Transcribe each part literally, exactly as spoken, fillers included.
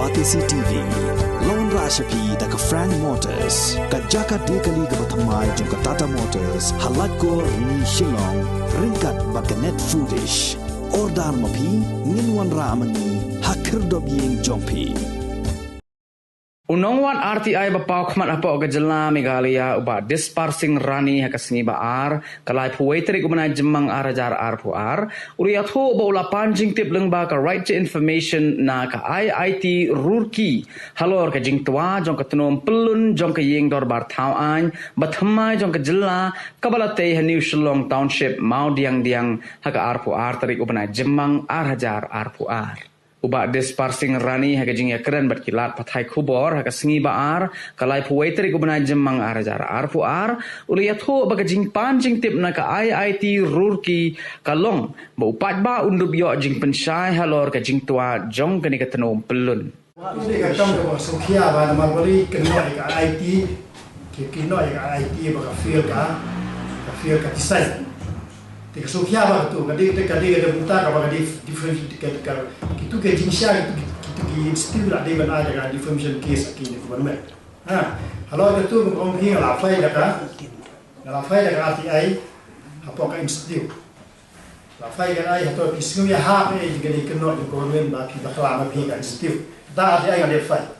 Batesi T V. Long ra sha phi da ka Frank Motors, ka jaka de kali kaba thymmai jong ka Tata Motors, ha Laitkor Rni Shillong, ryngkat bad ka Net Foodish. Order ma phi, ngin wanrah ma ngi ha khyrdop ïing jong phi. U nongwan R T I ba paw khmat hapoh ka jylla Meghalaya, u Bah Dispar Singh Rani, ha ka sngi ba ar, ka laiphew wei tarik u bnai Jymmang ar hajar arphew ar, u la ïathuh ba u la pan jingtip lyngba ka Right to Information na ka I I T Roorkee halor ka jingtwa jong ka tnum pyllun jong ka ïing dorbar thaw aiñ ba thymmai jong ka jylla kaba la tei ha New Shillong Township, Mawdiangdiang, ha ka arphew ar tarik u bnai Jymmang ar hajar arphew ar. U Bah Dispar Singh Rani, ha ka jingïakren bad ki lad pathai khubor ha ka sngi ba ar, ka laiphew wei tarik u bnai Jymmang ar hajar arphew ar, u la ïathuh ba ka jingpan jingtip na ka I I T Roorkee ka long ba u paidbah un dup ïoh jingpynshai halor ka jingtwa jong kane ka tnum pyllun. Ka kam ka ba sngewkhia ba namar ba ki kynnoh ïa ka I I T, ki kynnoh ïa ka I I T ba ka fail ka, ka fail ka design. Te ka sngewkhia ba katu, ka dei, ka dei, ka dei bynta kaba ka dei different, ka, ka, kitu ki jingshisha, kitu, kitu ki institute la dei ban ai da ka defamation case ha ki government. Ha, halor katu ka ong hi nga la file da ka, nga la file da ka R T I hapoh ka institute. La file ka R T I hato phi sngew ïahap ïa ka dei kynnoh jong ka government ba phi bakla ma phi ka institute. Da R T I nga dei file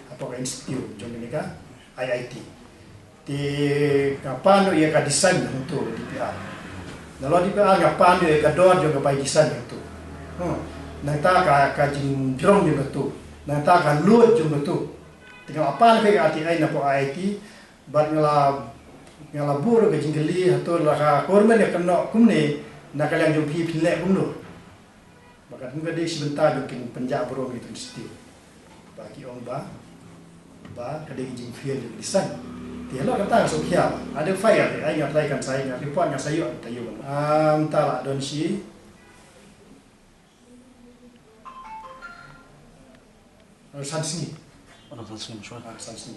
hapoh ka institute jong kane ka I I T. Te nga pan ïa ka design hangto ka D P R. Nalor D P R nga pan ïa ka dor jong ka bai design hangto. Hmm. Nangta ka, ka jingjrong jong kato. Nangta ka load jong kato. Te nga la pan ka R T I napoh I I T. Bad nga la, nga la buh ka jingkylli hato la ka government ka kynnoh kumne na ka liang jong phi phin leh kumno. Ba ka dei shi bynta jong kin pynjah burom ïa ka institute. Ba ki ong ba, ba ka dei ka jingfail jong ka design. Te halor kata nga sngewkhia ba. Ada file te ai nga try kan sai nga report nga sa ïoh ta ïoh. Am ta la don shi. Ada san sngi. Ada san sngi, sure. Ah, san sngi.